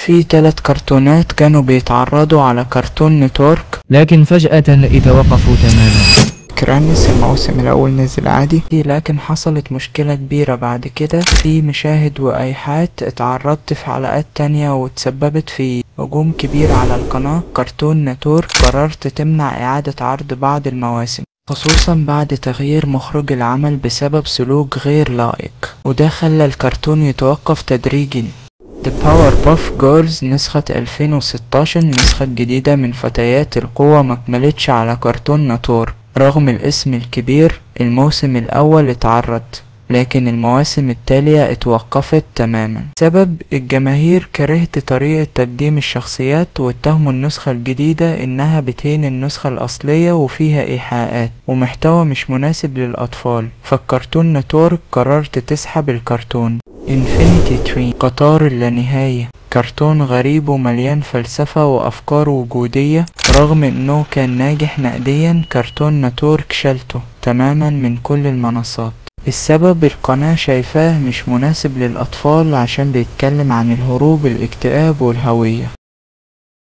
في 3 كرتونات كانوا بيتعرضوا على Cartoon Network، لكن فجأة اتوقفوا تماما. كرانس الموسم الأول نزل عادي، لكن حصلت مشكلة كبيرة بعد كده في مشاهد وإيحاءات اتعرضت في حلقات تانية وتسببت في هجوم كبير على القناة. Cartoon Network قررت تمنع إعادة عرض بعض المواسم، خصوصا بعد تغيير مخرج العمل بسبب سلوك غير لائق، وده خلى الكرتون يتوقف تدريجيا. The Powerpuff Girls نسخة 2016، النسخة الجديدة من فتيات القوة، مكملتش على Cartoon Network رغم الاسم الكبير. الموسم الأول اتعرض، لكن المواسم التالية اتوقفت تماما. سبب الجماهير كرهت طريقة تقديم الشخصيات، واتهموا النسخة الجديدة انها بتهين النسخة الأصلية وفيها إيحاءات ومحتوى مش مناسب للأطفال، فال Cartoon Network قررت تسحب الكرتون. Infinity Train، قطار اللانهاية، كرتون غريب ومليان فلسفة وأفكار وجودية، رغم انه كان ناجح نقديا Cartoon Network شالته تماما من كل المنصات. السبب القناة شايفاه مش مناسب للأطفال عشان بيتكلم عن الهروب، الاكتئاب والهوية.